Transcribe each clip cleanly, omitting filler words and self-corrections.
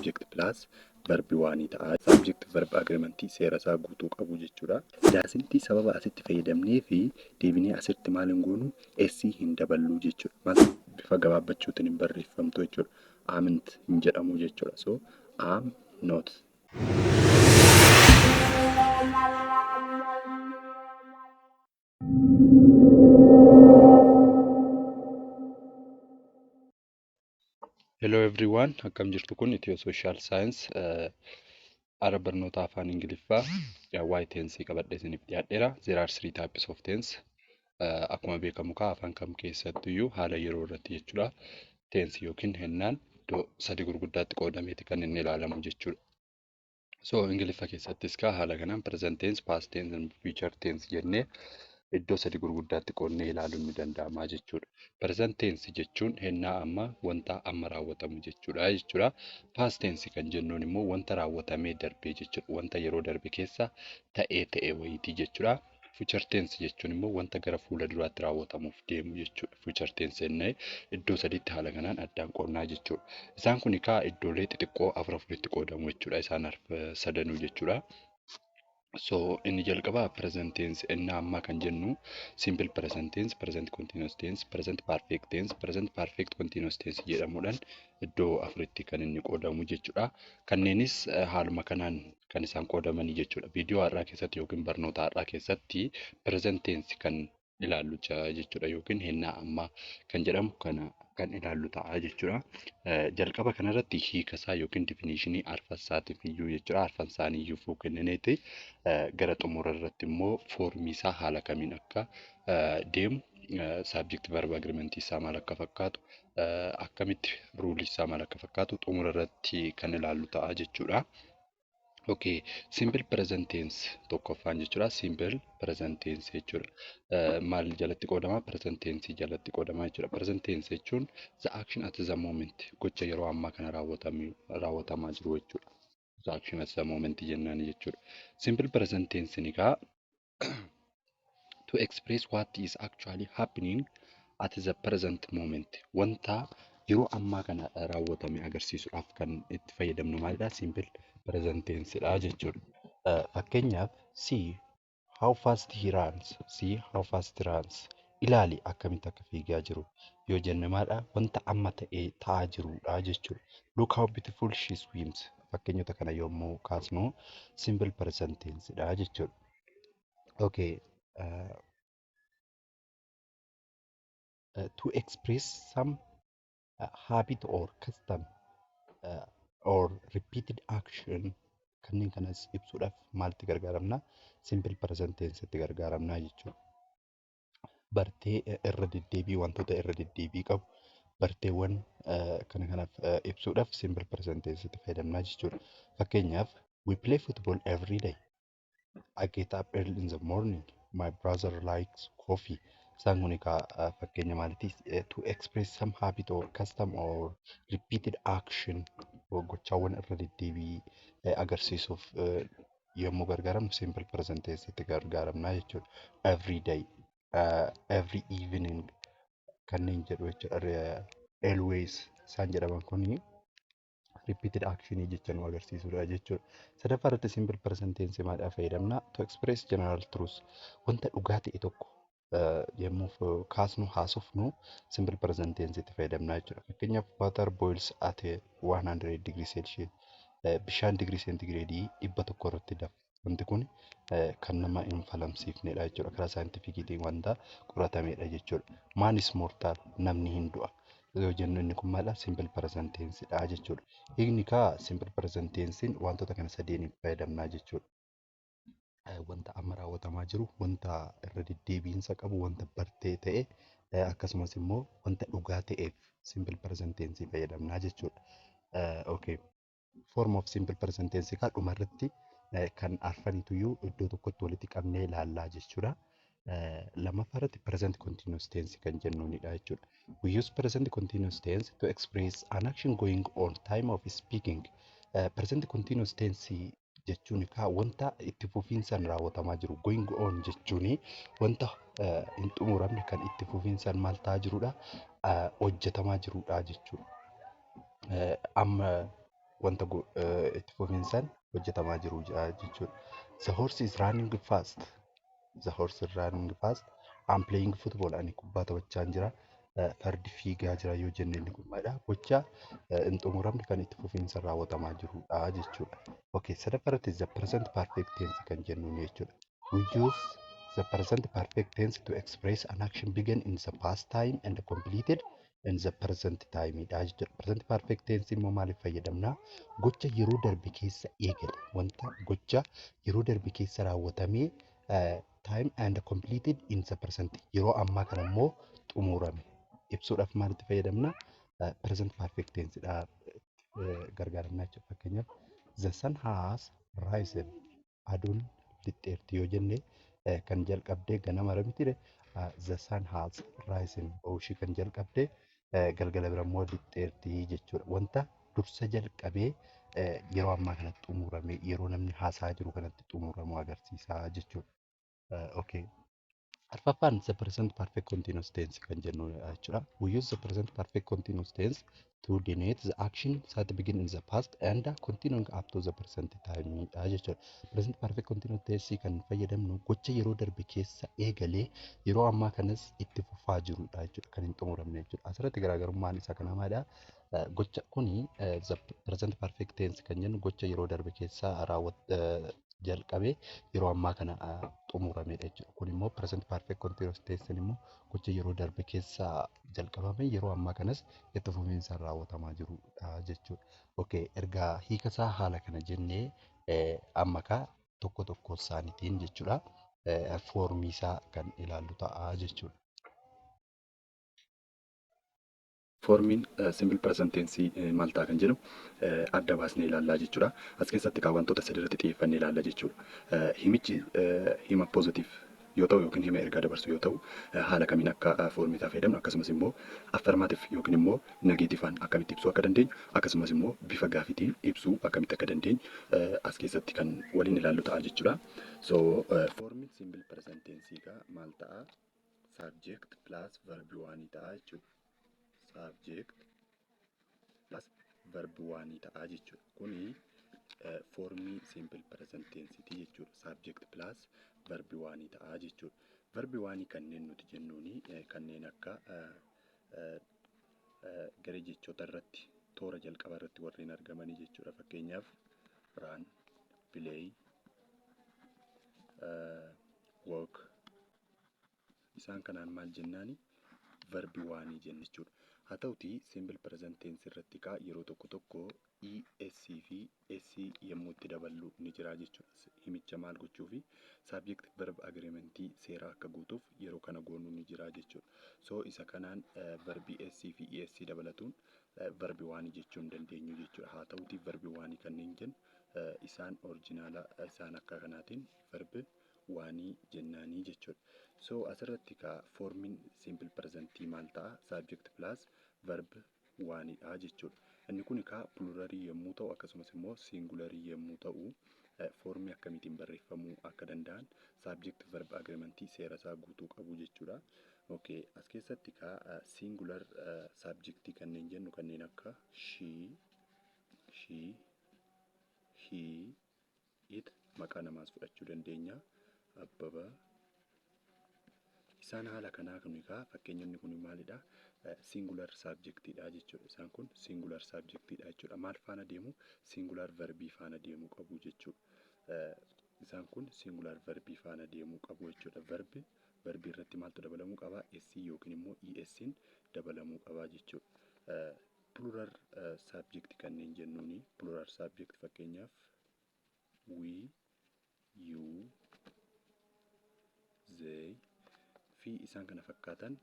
Subject plus verb one ta'a. Subject verb agreement seera isaa guutuu qabu jechuudha. Doesn't sababa asitti fayyadamnee fi deebinee asitti maal hin goonu, S hin daballu jechuudha. Maal bifa gabaabbachuutiin hin barreeffamtu jechuudha. Amn't hin jedhamu jechuudha. So am not. Hello everyone, akkam jirtu? Kun Ethio Social Science ara barnoota afaan Ingiliffaa waa'ee tense qabadhee isiniif dhiyaadheera. There are three types of tense. Akkuma beekamu kaa afaan kam keessattiyyuu haala yeroo irratti jechuudha. Tense yookiin hennaan iddoo sadi gurguddaatti qoodameeti kan inni ilaalamu jechuudha. So Ingiliffa keessattis kaa haala kanaan present tense, past tense and future tense jennee iddoo sadi gurguddaatti qoodnee ilaaluun ni danda'ama jechuudha. Present tense jechuun hennaa amma, wanta amma raawwatamu jechuudha. Past tense kan jennuun immoo wanta raawwatamee darbee jechuudha. Wanta yeroo darbe keessa ta'ee ta'e wayitii jechuudha. Future tense jechuun immoo wanta gara fuula duraatti raawwatamuuf deemu jechuudha. Future tense jennee iddoo sadiitti haala kanaan addaan qoodnaa jechuudha. Isaan kun egaa iddoolee xixiqqoo afur afuritti qoodamu jechuudha. Isaan sadanuu jechuudha. So inni jalqabaa present tense, inni ammaa kan jennu simple present tense, present continuous tense, present perfect tense, present perfect continuous tense jedhamuudhaan iddoo afuritti kan inni qoodamu jechuudha. Kanneenis haaluma kanaan kan isaan qoodamanii jechuudha. Viidiyoo har'aa keessatti yookiin barnoota har'aa keessatti present tense kan ilaallu jechuudha, yookiin hennaa ammaa kan jedhamu kana kan ilaallu ta'a jechuudha. Jalqaba kanarratti hiika isaa yookiin definition arfan isaatiif iyyuu jechuudha. Arfan isaanii iyyuu fuu kennineeti gara xumura irratti immoo form isaa haala kamiin akka deemu, subject verb agreement isaa maal akka fakkaatu, akkamitti rule isaa maal akka fakkaatu xumura irratti kan ilaallu ta'a jechuudha. Okay, simple present tense tokkoffaan jechuudha. Simple present tense jechuudha. Maal jalatti qoodama? Present tense jalatti qoodama jechuudha. Present tense jechuun the action at the moment, gocha yeroo ammaa kana raawwatamaa jiru jechuudha. The action at the moment jennaan jechuudha. Simple present tense ni egaa to express what is actually happening at the present moment. Wanta yeroo ammaa kana raawwatame agarsiisuudhaaf kan itti fayyadamnu maalidha? Simple present tense dha jechuudha. Fakkeenyaaf, see how fast he runs, see how fast he runs. Ilaali akkamitti akka fiigaa jiru yoo jenne maalidha? Wanta amma ta'ee ta'aa jirudha jechuudha. Look how beautiful she swims. Fakkeenyota kana yommuu kaasnu simple present tense dha jechuudha. Okay. To express some habit or custom or repeated action, kanneen kanas ibsuudhaaf maalitti gargaaramna? Simple present tense itti gargaaramna jechuudha. Bartee irra deddeebii, wantoota irra deddeebii qabu, barteewwan kana kanaaf ibsuudhaaf simple present tense itti fayyadamna jechuudha. Fakkeenyaaf, we play football every day. I get up early in the morning. My brother likes coffee. Isaan kun egaa fakkeenya maaliiti? To express some habit or custom or repeated action, gochaawwan irra deddeebii agarsiisuuf yommuu gargaaramnu simple present tense itti gargaaramna jechuudha. Every day, every evening kanneen jedhu jechuudha. Always isaan jedhaman kuni repeated action jecha nu agarsiisudha jechuudha. Sadaffaa irratti simple present tense maaliif fayyadamna? To express general truth. Wanta dhugaa ta'e tokko yommuu kaasnu, haasofnu simple present tense itti fayyadamna jechuudha. Fakkeenyaaf, water boils at 100 degree Celsius. Bishaan digirii seentigireedii 100 irratti danfa. Wanti kun kan nama hin falamsiifnedha jechuudha. Karaa saayintifikiitiin wanta qoratamedha jechuudha. Man is mortal, namni hin du'a yoo jennu inni kun maalidha? Simple present tense dha jechuudha. Hiikni kaa simple present tense wantoota kana sadeeniif fayyadamna jechuudha. Wanta amma raawwatamaa jiru, wanta irra deddeebiinsa qabu, wanta bartee ta'e, akkasumas immoo wanta dhugaa ta'eef simple present tense fayyadamna jechuudha. Okay. Form of simple present tense kaa dhumarratti kan arfaniituyyuu iddoo tokkotti walitti qabnee ilaallaa jechuudha. Lammaffaa irratti present continuous tense kan jennuunidha jechuudha. We use present continuous tense to express an action going on time of speaking. Present continuous tense jechuun kaa wanta itti fufiinsaan raawwatamaa jiru, going on jechuun wanta hin xumuramne kan itti fufiinsaan maal ta'aa jirudha, hojjetamaa jirudha jechuudha. Amma Wanta itti fufinsaan hojjetamaa jiru jechuudha. The horse is running fast. The horse is running fast. I'm playing football. Ani kubbaa taphachaa jira. Fardi fiigaa jira yoo jenne inni kun maalidha? Gocha hin xumuramne kan itti fufinsaan raawwatamaa jirudha jechuudha. Okay, sadaffaa irratti the present perfect tense kan jennuun jechuudha. We use the present perfect tense to express an action began in the past time and completed in the present time dha jechuudha. Present perfect tense immoo maaliif fayyadamna? Gocha yeroo darbe keessa eegale, wanta gocha yeroo darbe keessa raawwatamee time and completed in the present, yeroo ammaa kana immoo xumurame ibsuudhaaf maalitti fayyadamna? Present perfect tense dha gargaaramna jechuudha. Fakkeenyaaf, the sun has risen, aduun lixxeerti yoo jenne, kan jalqabdee ganama miti. The sun has risen, ba'uushii kan jalqabde galgala bira immoo lixxeerti jechuudha. Wanta dursa jalqabee yeroo ammaa kanatti xumurame, yeroo namni haasaa jiru kanatti xumuramu agarsiisa jechuudha. Okay. Arfaffaan the present perfect continuous tense kan jennu jechuudha. We use the present perfect continuous tense to denote the action that begin in the past and continuing up to the present time dha jechuudha. Present perfect continuous tense kan fayyadamnu gocha yeroo darbe keessa eegalee yeroo ammaa kanas itti fufaa jirudha jechuudha. Kan hin xumuramne jechuudha. Asirratti garaagarummaan isaa kana maalidha? Gocha kuni the present perfect tense kan jennu gocha yeroo darbe keessa raawwat jalqabee yeroo ammaa kana xumuramedha jechuudha. Kun immoo present perfect continuous tense immoo gocha yeroo darbe keessa jalqabame yeroo ammaa kanas itti fufinsaan raawwatamaa jirudha jechuudha. Okay, ergaa hiika isaa haala kana jennee, amma kaa tokko tokko isaaniitiin jechuudha foormii isaa kan ilaallu ta'a jechuudha. Foormiin simple present tense maal ta'a kan jedhu adda baasnee ilaallaa jechuudha. As keessatti kaa wantoota sadi irratti xiyyeeffannee ilaalla jechuudha. Himichi hima positive yoo ta'u yookiin hima ergaa dabarsu yoo ta'u, haala kamiin akka foormii isaa fayyadamnu, akkasumas immoo affirmative yookiin immoo negativeaan akkamitti ibsuu akka dandeenyu, akkasumas immoo bifa gaafiitiin ibsuu akkamitti akka dandeenyu as keessatti kan waliin ilaallu ta'a jechuudha. So foormiin simple present tense kaa maal ta'a? Subject plus verb one ta'a jechuudha. Subject plus verb one ta'a jechuudha. Kuni foormii simple present tense jechuudha. Subject plus verb one ta'a jechuudha. Verb one kanneen nuti jennuuni kanneen akka garee jechoota irratti toora jalqaba irratti warreen argamanii jechuudha. Fakkeenyaaf, run, play, walk, isaan kanaan maal jennaani? Verb one jenna jechuudha. Haa ta'utii simple present tense irratti kaa yeroo tokko tokko ES fi S yommuu itti daballu ni jira jechuudha. Himicha maal gochuufi? Subject verb agreementii seera akka guutuuf yeroo kana goonu ni jira jechuudha. So isa kanaan verbii S fi ES dabalatuun verb one jechuu hin dandeenyu jechuudha. Haa ta'utii verb one kanneen jennu isaan original isaan akka kanaatiin verb one jennaanii jechuudha. So asirratti kaa foormiin simple presentii maal ta'a? Subject plus verb onedha jechuudha. Inni kun kaa pluralii yommuu ta'u akkasumas immoo singularii yommuu ta'u, foormii akkamiitiin barreeffamuu akka danda'an subject verb agreementii seera isaa guutuu qabu jechuudha. Okay, as keessatti kaa singular subjectii kanneen jennu kanneen akka she, she, he, it, maqaa namaas fudhachuu dandeenya. Abbabaa. Isaan haala kanaa kun egaa fakkeenyonni kun maalidha? Singular subjectiidha jechuudha. Isaan kun singular subjectiidha jechuudha. Maal faana deemu? Singular verbii faana deemuu qabu jechuudha. Isaan kun singular verbii faana deemuu qabu jechuudha. Verbi verbii irratti maaltu dabalamuu qaba? S yookiin immoo ES'n dabalamuu qaba jechuudha. Plural subject kanneen jennuuni, plural subject fakkeenyaaf we, you, they fi isaan kana fakkaatan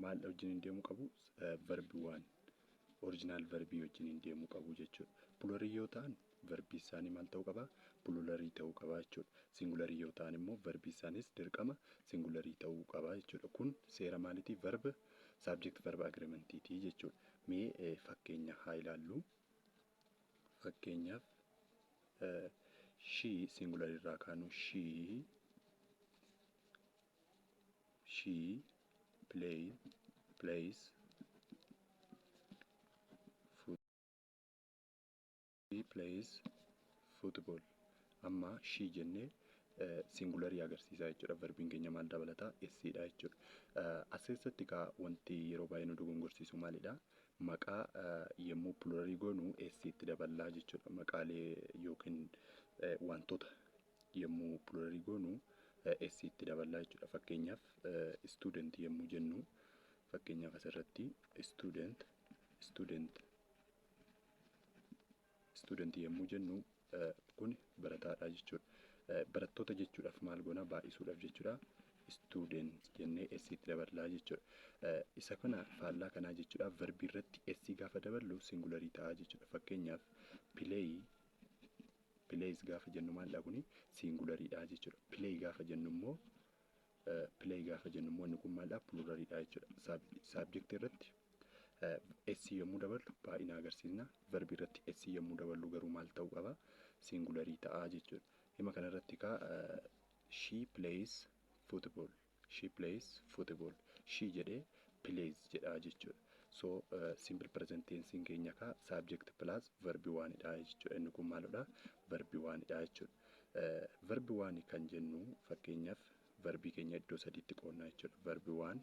maal wajjin deemuu qabu? Verbi one, original verbii wajjin deemuu qabu jechuudha. Pluralii yoo ta'an verbii isaanii maal ta'uu qaba? Pluralii ta'uu qaba jechuudha. Singularii yoo ta'an immoo verbii isaanis dirqama singularii ta'uu qaba jechuudha. Kun seera maalitii? Verb subject verb agreementiiti jechuudha. Mee fakkeenya haa ilaallu. Fakkeenyaaf, she singularii irraa kaanu, she plays She plays football. Amma she jennee singularii agarsiisaa jechuudha. Verbiin keenya maal dabalataa? S dha jechuudha. As keessatti egaa wanti yeroo baay'ee nu dogongorsiisu maalidha? Maqaa yommuu pluralii goonu S itti daballaa jechuudha. Maqaalee yookiin wantoota yommuu pluralii goonu S itti daballaa jechuudha. Fakkeenyaaf, student yommuu jennu, fakkeenyaaf asirratti student, student, student yommuu jennu, kun barataadha jechuudha. Barattoota jechuudhaaf maal goona? Baay'isuudhaaf jechuudha. Student jennee S itti daballaa jechuudha. Isa kana faallaa kanaa jechuudha. Verbii irratti S gaafa daballu singularii ta'a jechuudha. Fakkeenyaaf, play, plays gaafa jennu maalidha? Kuni singulariidha jechuudha. Play gaafa jennu immoo, play gaafa jennu immoo, inni kun maalidha? Pluraliidha jechuudha. Subjectii irratti S yommuu daballu baay'ina agarsiisna. Verbii irratti S yommuu daballu garuu maal ta'uu qaba? Singularii ta'a jechuudha. Hima kanarratti kaa she plays football. She plays football. She jedhee plays jedha jechuudha. So simple present tense keenya kaa subject plus verb oneidha jechuudha. Inni kun maalidha? Verb oneidha jechuudha. Verb one kan jennu, fakkeenyaaf, verbii keenya iddoo sadiitti qoodna jechuudha. Verb one,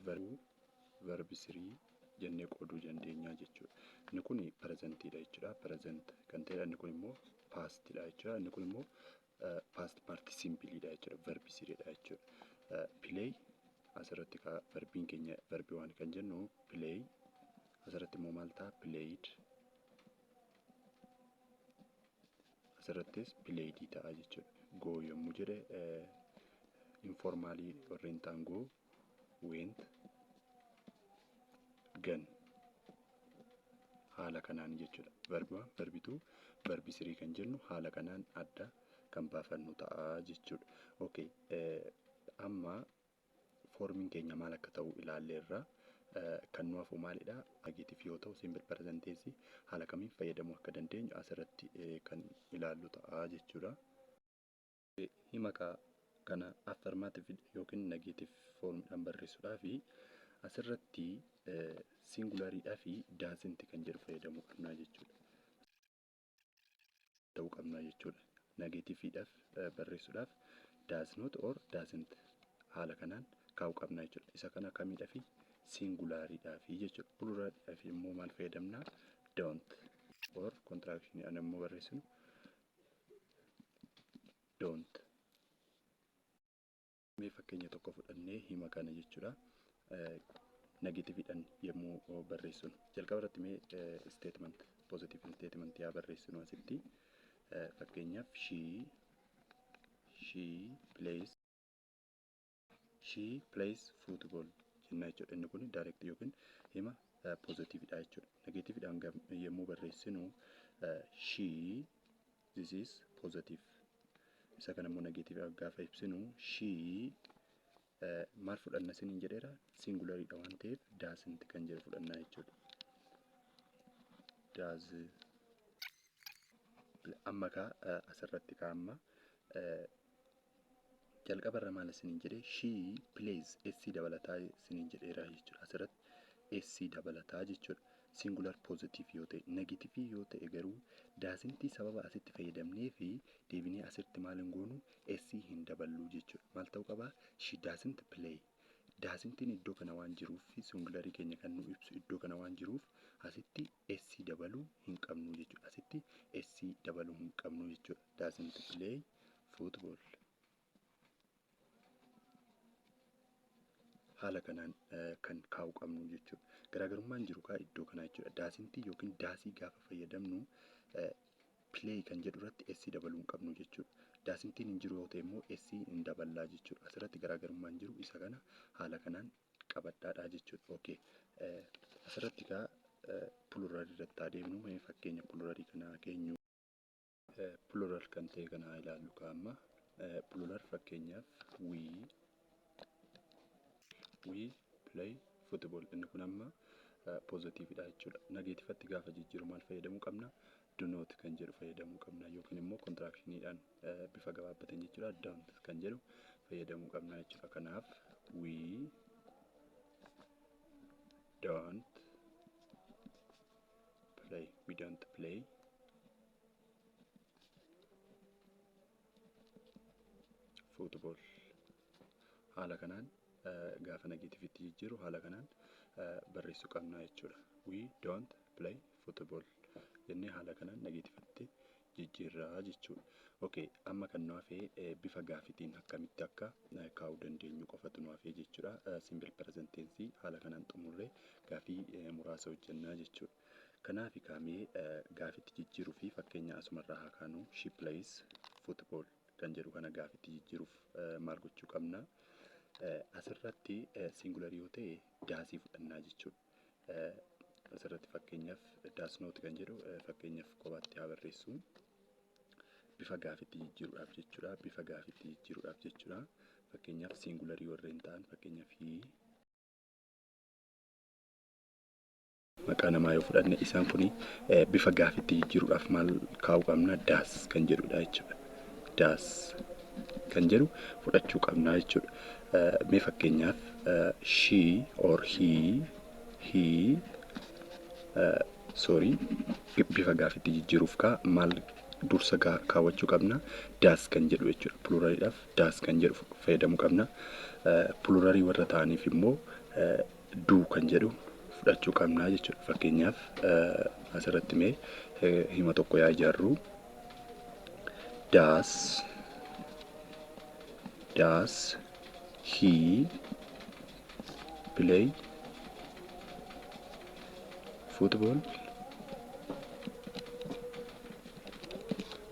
verb, verb three jennee qooduu dandeenya jechuudha. Inni kun presentiidha jechuudha. Present kan ta'edha. Inni kun immoo pastidha jechuudha. Inni kun immoo past participleidha jechuudha. Verb threedha jechuudha. Play asirratti verbiin keenya verb one kan jennu play, asirratti immoo maal ta'a? Played. Asirrattis played ta'a jechuudha. Go yommuu jedhe, informalii warreen ta'an go, went, gone haala kanaan jechuudha. Verb one, verb two, verb three kan jennu haala kanaan adda kan baafannu ta'a jechuudha. Okay, amma formiin keenya maal akka ta'u ilaalleerra. Kan nu hafu maalidha? Negative yoo ta'u simple present tense haala kamiin fayyadamuu akka dandeenyu asirratti kan ilaallu ta'a jechuudha. Hima kana affirmative yookiin negative formiidhaan barreessuudhaaf asirratti singulariidhaa fi doesn't kan jedhu fayyadamuu qabna jechuudha. Ta'uu qabna jechuudha. Negativeidhaaf barreessuudhaaf does not or doesn't haala kanaan kaa'uu qabna jechuudha. Isa kana kamiidhaa fi? Singulariidhaafi jechuudha. Pluraliidhaaf immoo maal fayyadamna? Don't or contractioniidhaan immoo barreessinu don't. Mee fakkeenya tokko fudhannee hima kana jechuudha. Negativeidhaan yommuu barreessinu. Jalqaba irratti mee statement, positive statement yaa barreessinu asitti. Fakkeenyaaf, she plays football jenna jechuudha. Inni kun direct yookiin hima positiveidha jechuudha. Negativeidhaan yommuu barreessinu, she, this is positive. Isa kana immoo negative gaafa ibsinu, she maal fudhanna isiniin jedheera? Singulariidha waan ta'eef doesn't kan jedhu fudhannaa jechuudha. Does amma kaa asirratti kaa amma jalqabarra maal isiniin jedhee? She plays, s dabalataa isiniin jedheera jechuudha. Asirratti s dabalataa jechuudha. Singular positive yoo ta'e. Negative yoo ta'e garuu doesn't sababa asitti fayyadamnee fi deebinee asitti maal hin goonu? S hin daballu jechuudha. Maal ta'uu qabaa? She doesn't play. Doesn'tiin iddoo kana waan jiruuf, singularii keenya kan nu ibsu iddoo kana waan jiruuf, asitti s dabaluu hin qabnu jechuudha. Asitti s dabaluu hin qabnu jechuudha. Doesn't play football. Haala kanaan kan kaa'uu qabnu jechuudha. Garaagarummaan jiru kaa iddoo kanaa jechuudha. Doesn't yookiin does gaafa fayyadamnu play kan jedhu irratti s dabaluu hin qabnu jechuudha. Doesn'tiin hin jiru yoo ta'e immoo s hin daballaa jechuudha. Asirratti garaagarummaan jiru isa kana haala kanaan qabadhaadha jechuudha. Okay. Asirratti kaa pluralii irratti adeemnu. Mee fakkeenya pluralii kanaa keenyu. Plural kan ta'e kana ilaallu kaa amma. Plural, fakkeenyaaf, we play football. Inni kun amma positiveidha jechuudha. Negativeatti gaafa jijjiiru maal fayyadamuu qabna? Do not kan jedhu fayyadamuu qabna yookiin immoo contractioniidhaan bifa gabaabbateen jechuudha. Don't kan jedhu fayyadamuu qabna jechuudha. Kanaaf we don't play, we don't play football. Haala kanaan gaafa negativetti jijjiiru haala kanaan barreessuu qabna jechuudha. We don't play football jennee haala kanaan negativetti jijjiirraa jechuudha. Okay, amma kan nu hafe bifa gaafitiin akkamitti akka kaa'uu dandeenyu qofatu nu hafe jechuudha. Simple present tense haala kanaan xumurree gaafii muraasa hojjennaa jechuudha. Kanaaf kaamee gaafitti jijjiiruu fi fakkeenya asumarraa haa kaanu, she plays football kan jedhu kana gaafitti jijjiiruuf maal gochuu qabna? Asirratti singular yoo ta'e doesii fudhannaa jechuudha. Asirratti fakkeenyaaf does not kan jedhu fakkeenyaaf kophaatti haa barreessu. Bifa gaafitti jijjiiruudhaaf jechuudha. Bifa gaafitti jijjiiruudhaaf jechuudha. Fakkeenyaaf singularii warreen ta'an, fakkeenyaaf he, maqaa namaa yoo fudhanne, isaan kun bifa gaafitti jijjiiruudhaaf maal kaa'uu qabna? Does kan jedhudha jechuudha. Does kan jedhu fudhachuu qabna jechuudha. Mee fakkeenyaaf she or he, sorry, bifa gaafitti jijjiiruuf kaa maal dursa kaawwachuu qabna? Does kan jedhu jechuudha. Pluraliidhaaf does kan jedhu fayyadamuu qabna. Pluralii warra ta'aniif immoo do kan jedhu fudhachuu qabna jechuudha. Fakkeenyaaf asirratti mee hima tokko yaa ijaarru. Does he play football?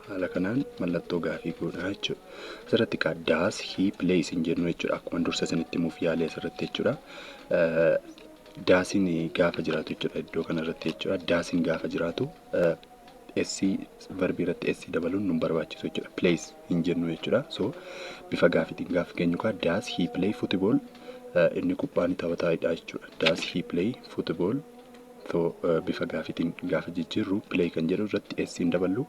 Haala kanaan mallattoo gaafii godha jechuudha. Asirratti kaa does he plays hin jennu jechuudha. Akkuma dursa isinitti himuuf yaalee asirratti jechuudha. Doesiin gaafa jiraatu jechuudha iddoo kanarratti jechuudha. Doesiin gaafa jiraatu S, verbii irratti S dabaluun nu barbaachisu jechuudha. Plays hin jennu jechuudha. So bifa gaafiitiin gaafa keenyu kaa does he play football, inni kubbaa ni taphataadha jechuudha. Does he play football? So bifa gaafiitiin gaafa jijjiirru play kan jedhu irratti S hin daballu,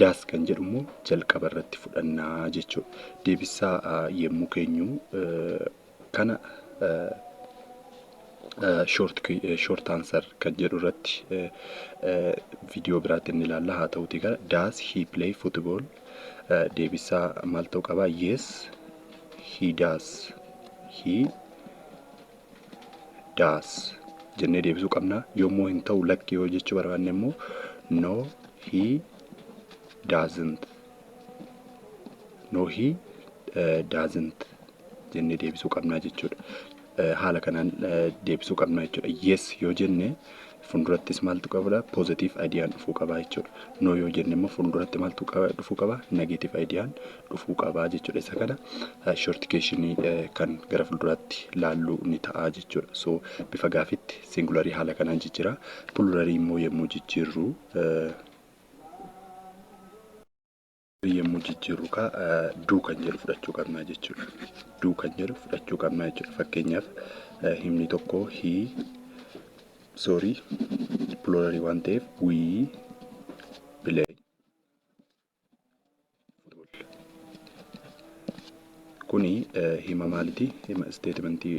does kan jedhu immoo jalqaba irratti fudhannaa jechuudha. Deebisaa yommuu keenyu kana short answer kan jedhu irratti viidiyoo biraatti inni ilaalla. Haa ta'uti gara does he play football, deebisaa maal ta'uu qaba? Yes, he does. He does jennee deebisuu qabna. Yommuu hin ta'u, lakki yoo jechuu barbaanne immoo no, he doesn't. No, he doesn't jennee deebisuu qabna jechuudha. Haala kanaan deebisuu qabna jechuudha. Yes yoo jenne fuuldurattis maaltu qabudha? Positive ideaan dhufuu qaba jechuudha. No yoo jenne immoo fuulduratti maaltu dhufuu qaba? Negative ideaan dhufuu qaba jechuudha. Isa kana short questionii kan gara fuulduraatti laallu ni ta'a jechuudha. So bifa gaafitti singularii haala kanaan jijjiira. Pluralii immoo yommuu jijjiirru kaa do kan jedhu fudhachuu qabna jechuudha. Do kan jedhu fudhachuu qabna jechuudha. Fakkeenyaaf himni tokko he, sorry, pluralii waan ta'eef we play football. Kuni hima maaliti? Hima statementii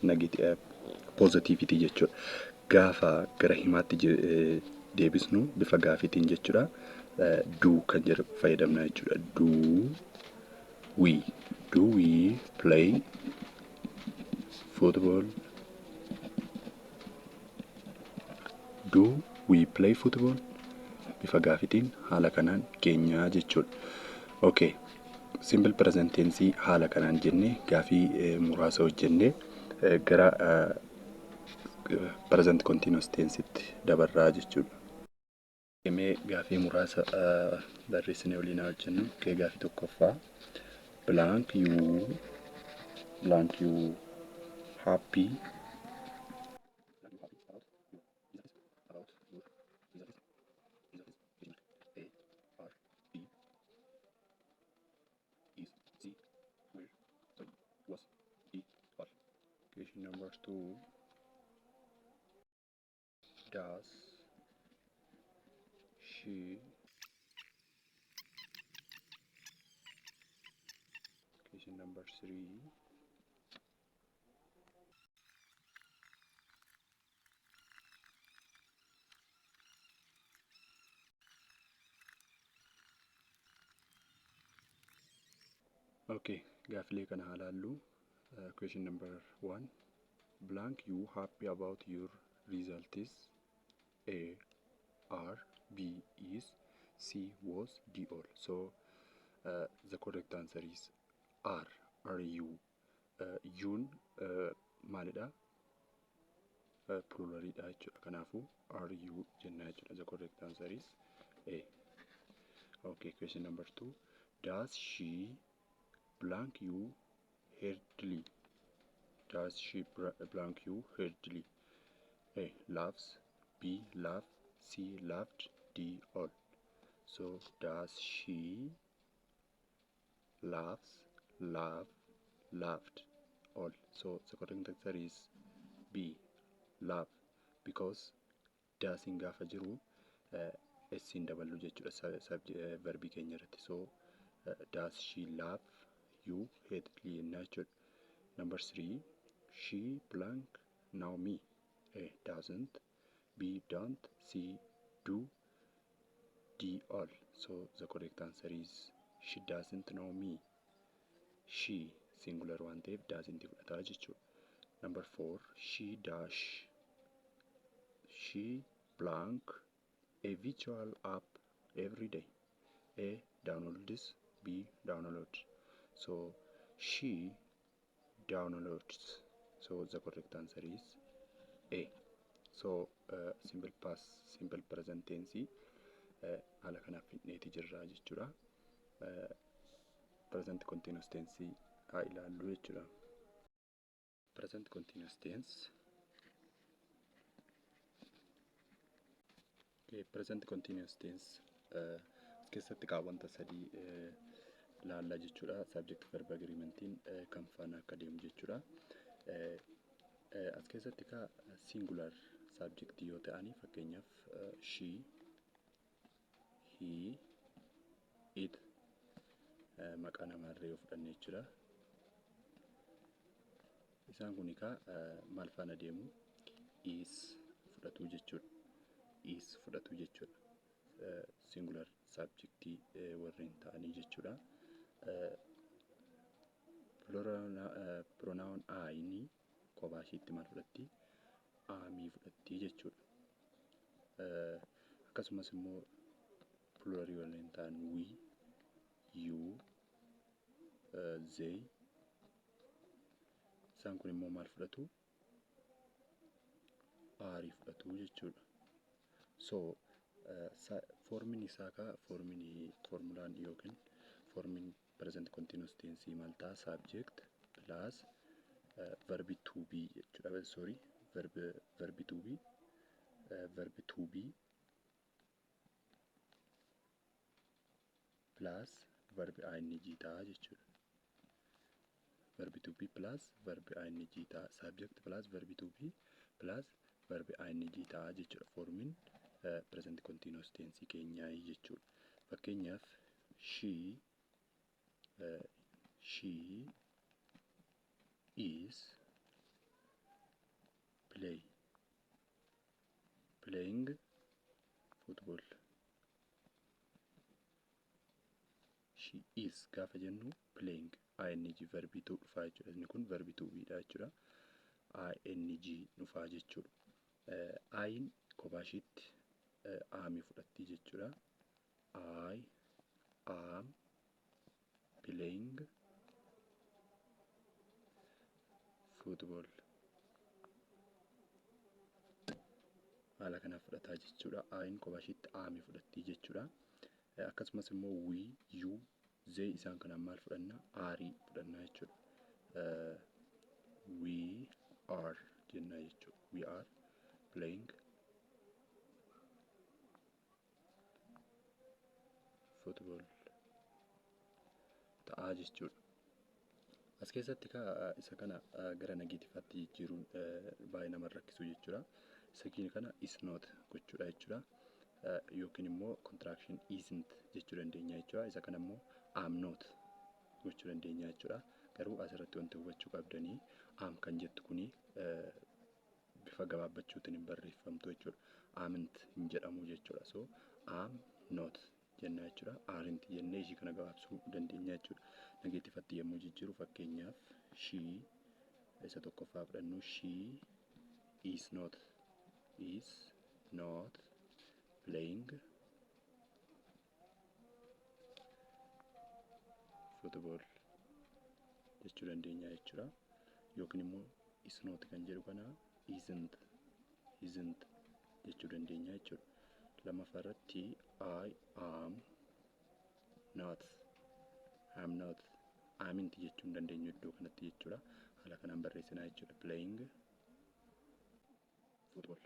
negative positiveiti jechuudha. Gaafa gara himaatti deebisnu bifa gaafiitiin jechuudha. Do kan jedhu fayyadamna jechuudha. Do we play football? Do we play football? Bifa gaafiitiin haala kanaan keenyaa jechuudha. Okay. Simple present tense haala kanaan jennee gaafii muraasa hojjennee gara present continuous tensetti dabarraa jechuudha. Mee gaafii muraasa barreessinee waliin haa hojjennu. Okay, gaafii tokkoffaa, blank you blank you happy about your results. A, R, B, is, C, were, sorry, was, D, are. Question number two. Does she. Question number three. Okay, Gaafilee kana haa laallu. Question number 1. Blank you happy about your results? A, are, B, is, C, was, D, all. So the correct answer is are. Are you? You'n maalidha? Pluralidha jechuudha. Kanaafuu are you jenna jechuudha. The correct answer is A. Okay, question number 2. Does she blank you hardly? Does she blank you hardly? A, loves, B, love, C, loved, D, all. So does she loves, love, loved, all. So the correct answer is B, love, because does'n gaafa jiru S'n daballu jechuudha verbii keenya irratti. So does she love you hardly jenna jechuudha. Number 3, she blank know me. A, doesn't, B, don't, C, do, D, all. So the correct answer is she doesn't know me. She singular waan ta'eef doesn't fudhataa jechuudha. Number 4, she dash, she blank a virtual app every day. A, downloads, B, download. So she downloads. So the correct answer is A. So simple past, simple present tense haala kanaaf fidneeti jirra jechuudha. Present continuous tense haa ilaallu jechuudha. Present continuous tense. Okay, present continuous tense as keessatti wanta sadii laalla jechuudha. Subject verb agreementiin kan faana akka deemu jechuudha. As keessatti singular subject yoo ta'ani fakkeenyaaf she, he, it maqaa namaarree yoo fudhanne jechuudha. Isaan kun maal faana deemu? Is fudhatu jechuudha. Is fudhatu jechuudha. Singular subject warreen ta'anii jechuudha. Pronoun I kophaa isheetti maal fudhatti? Amii fudhatti jechuudha. Akkasumas immoo pluralii warreen ta'an we, you, they isaan kun immoo maal fudhatu? Are fudhatu jechuudha. So formiin isaa formiin formulaan yookiin formiin present continuous tense maal ta'a? Subject plus verb to be jechuudha. Sorry, verb to be, verb to be plus verb ing ta'a jechuudha. Verb to be plus verb ing ta'a. Subject plus verb to be plus verb ing ta'a jechuudha. Formiin present continuous tense keenyaa jechuudha. Fakkeenyaaf she is playing football. She is gaafa jennu playing ing verb to dhufaa jechuudha. Inni kun verb to be dha jechuudha. Ing dhufaa jechuudha. I'n kophaa isheetti amii fudhatti jechuudha. I am playing football. Haala kanaaf fudhataa jechuudha. I'n kophaa isheetti amii fudhatti jechuudha. Akkasumas immoo we, you, they isaan kanaan maal fudhanna? Are fudhanna jechuudha. We are jenna jechuudha. We are playing football ta'aa jechuudha. As keessatti isa kana gara negatiivaatti jijjiiruun baay'ee nama rakkisu jechuudha. Isa kana is not gochuudha jechuudha. Yookiin immoo contraction isn't jechuu dandeenya jechuudha. Isa kana immoo am not gochuu dandeenya jechuudha. Garuu asirratti wanti hubachuu qabdanii am kan jettu kuni bifa gabaabbachuutiin hin barreeffamtu jechuudha. Amn't hin jedhamu jechuudha. So am not jenna jechuudha. Aren't jennee ishii kana gabaabsuu dandeenya jechuudha. Negativeatti yommuu jijjiiru, fakkeenyaaf she isa tokkoffaa fudhannu, she is not playing football jechuu dandeenya jechuudha. Yookiin immoo is not kan jedhu kana isn't jechuu dandeenya jechuudha. Lammaffaa irratti I am not, am not, amn't jechuu hin dandeenyu iddoo kanatti jechuudha. Haala kanaan barreessinaa jechuudha. Playing football.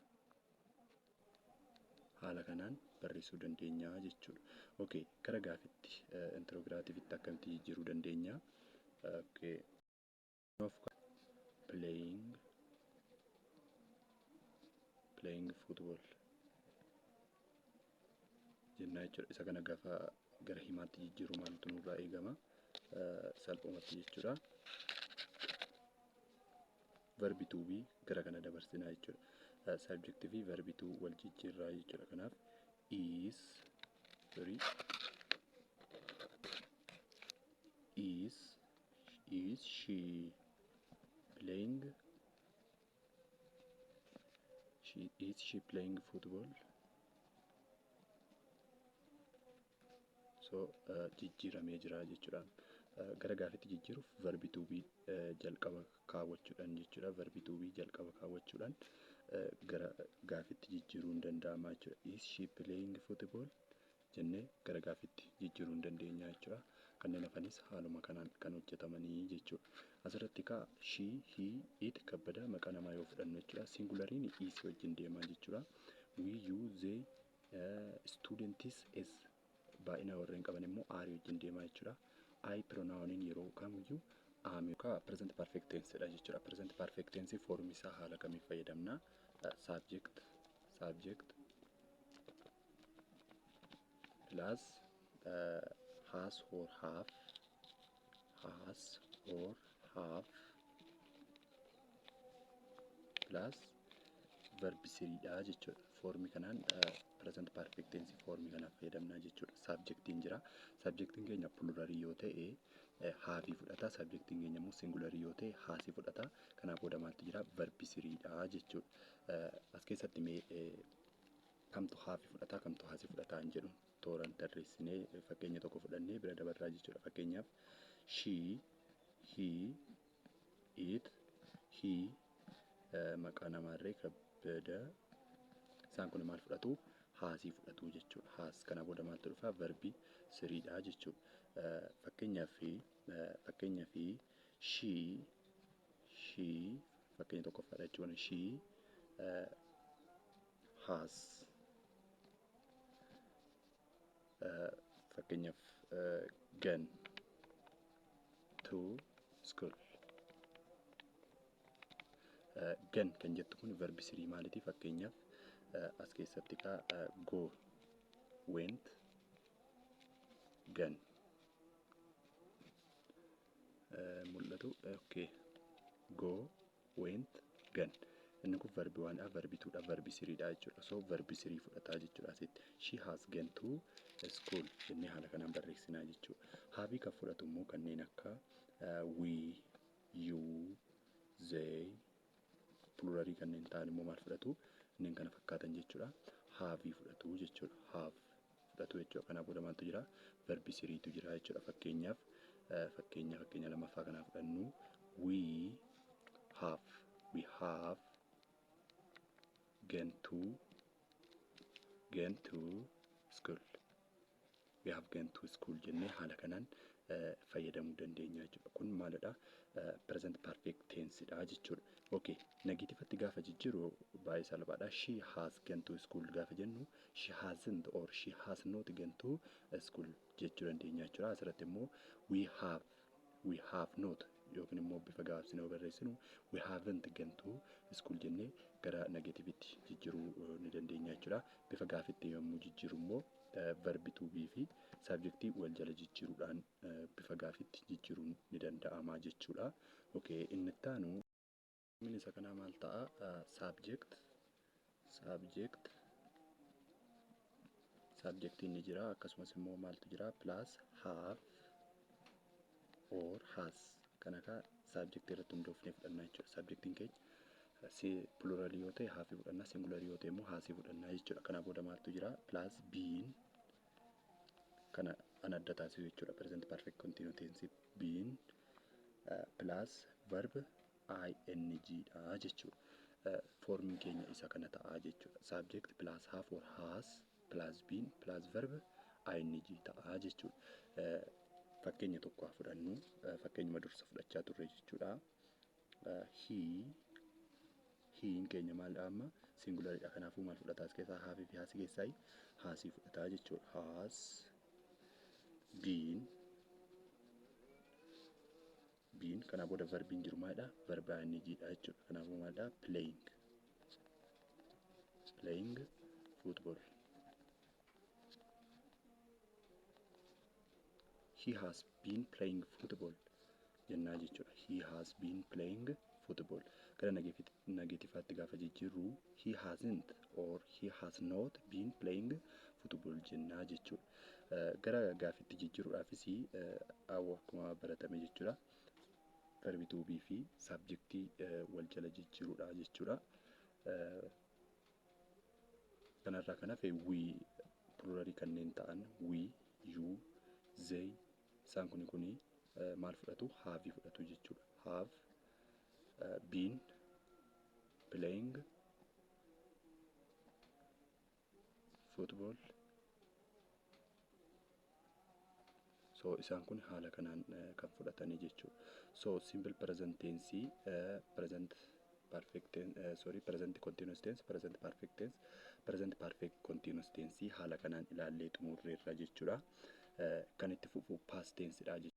Haala kanaan barreessuu dandeenya jechuudha. Okay, gara gaafitti, interrogativeitti akkamitti jijjiiruu dandeenya? Okay. Playing football jennaa jechuudha. Isa kana gaafa gara himaatti jijjiiruu maaltu nurraa eegama? Salphumatti jechuudha. Verb to be gara kana dabarsinaa jechuudha. Subject fi verb to wal jijjiirraa jechuudha. Kanaaf is, sorry, is she playing, she is she playing football? So jijjiiramee jira jechuudha. Gara gaafitti jijjiiruuf verb to be jalqaba kaawwachuudhaan jechuudha. Verb to be jalqaba kaawwachuudhaan gara gaafitti jijjiiruun danda'ama jechuudha. Is she playing football jennee gara gaafitti jijjiiruu hin dandeenya jechuudha. Kanneen hafanis haaluma kanaan kan hojjetamanii jechuudha. Asirratti kaa she, he, it, Kabbadaa maqaa namaa yoo fudhannu jechuudha. Singulariin is wajjin deemaa jechuudha. We, you, they, students s baay'ina warreen qaban immoo are wajjin deemaa jechuudha. I pronouniin yeroo kamiyyuu am yookaan present perfect tense dha jechuudha. Present perfect tense form isaa haala kamiin fayyadamna? Subject plus has or have, has or have plus verb threedha jechuudha. Formii kanaan present perfect tense formii kanaaf fayyadamna jechuudha. Subjectiin jira. Subjectiin keenya pluralii yoo ta'e haveii fudhata. Subjectiin keenya immoo singularii yoo ta'e hasii fudhata. Kanaaf booda maaltu jira? Verb threedha jechuudha. As keessatti mee kamtu haveii fudhata, kamtu hasii fudhata hin jedhu tooraan tarreessinee fakkeenya tokko fudhannee bira dabarraa jechuudha. Fakkeenyaaf she, he, it, he, maqaa namaarree Kabbada, isaan kun maal fudhatu? Hasii fudhatu jechuudha. Has kana booda maaltu dhufa? Verb threedha jechuudha. Fakkeenyaaf she fakkeenya tokkoffaadha jechuudha. She has, fakkeenyaaf, gone to school. Gone kan jettu kun verb three maaliiti? Fakkeenyaaf as keessatti kaa go, went, gone mul'atu. Okay, go, went, gone, inni kun verb onedha, verb twodha, verb threedha jechuudha. So verb three fudhataa jechuudha asitti. She has gone to school jennee haala kanaan barreessinaa jechuudha. Haveii kan fudhatu immoo kanneen akka we, you, they, pluralii kanneen ta'an immoo maal fudhatu? Kanneen kana fakkaatan jechuudha. Haveii fudhatu jechuudha. Have fudhatu jechuudha. Kanaa booda maaltu jira? Verb threetu jira jechuudha. Fakkeenyaaf fakkeenya lammaffaa kanaa fudhannu, we have gone to school. We have gone to school jennee haala kanaan fayyadamuu dandeenya jechuudha. Kun maalidha? Present perfect tense dha jechuudha. Okay, negativeatti gaafa jijjiiru baay'ee salphaadha. She has gone to school gaafa jennu, she hasn't or she has not gone to school jechuu dandeenya jechuudha. Asirratti immoo we have not yookiin immoo bifa gabaabsinee yoo barreessinu we haven't gone to school jennee gara negativetti jijjiiruu ni dandeenya jechuudha. Bifa gaafitti yommuu jijjiiru immoo verb to be fi subjectii wal jala jijjiiruudhaan bifa gaafitti jijjiiruun ni danda'ama jechuudha. Okay, inni itti aanu isa kanaa maal ta'a? Subject Subjectiin ni jira, akkasumas immoo maaltu jira? Plus have or has. Kana kaa subjectii irratti hundoofnee fudhannaa jechuudha. Subjectiin keenya si pluralii yoo ta'e have fudhannaa, singularii yoo ta'e immoo has fudhannaa jechuudha. Kana booda maaltu jira? Plus been, kana an adda taasisu jechuudha. Present perfect continuous tense been plus verb ing dha jechuudha. Formiin keenya isa kana ta'a jechuudha. Subject plus have or has plus been plus verb ing ta'a jechuudha. Fakkeenya tokko haa fudhannu. Fakkeenyuma dursa fudhachaa turre jechuudha. He, heiin keenya maalidha amma? Singularidha. Kanaafuu maal fudhata as keessaa? Have fi has keessaa has fudhataa jechuudha. Has been, been kana booda verbiin jiru maalidha? Verb ing dha jechuudha. Kanaafuu maalidha? Playing. Playing football. He has been playing football jennaa jechuudha. He has been playing football. Gara negativeaatti gaafa jijjiirru he hasn't or he has not been playing football jennaa jechuudha. Gara gaafitti jijjiiruudhaafis akkuma baratame jechuudha. Verb to be fi subjectii wal jala jijjiiruudha jechuudha. Kanarraa kan hafe we, pluralii kanneen ta'an we, you, they, isaan kuni maal fudhatu? Have fudhatu jechuudha. Have been playing football. So isaan kun haala kanaan kan fudhatanii jechuudha. So simple present tense, present perfect tense, sorry, present continuous tense, present perfect tense, present perfect continuous tense haala kanaan ilaallee xumurreerra jechuudha. Kan itti fufu past tense dha jechuudha.